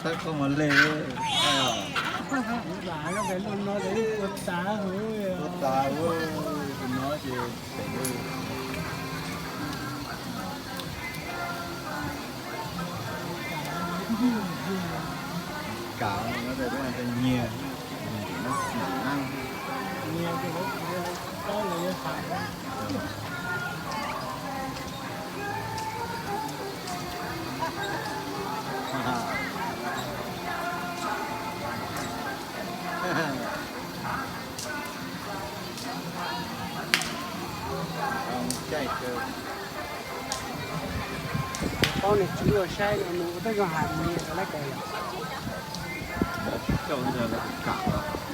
Saib koj mas le. Ua tas, tus no ces pem. Kam no nyiag, nyiag, caij kawg. Paub nws tsis ua saib no mus ua teb zoo hais mus nias rau lawv kaw yom. Coj lawv kam.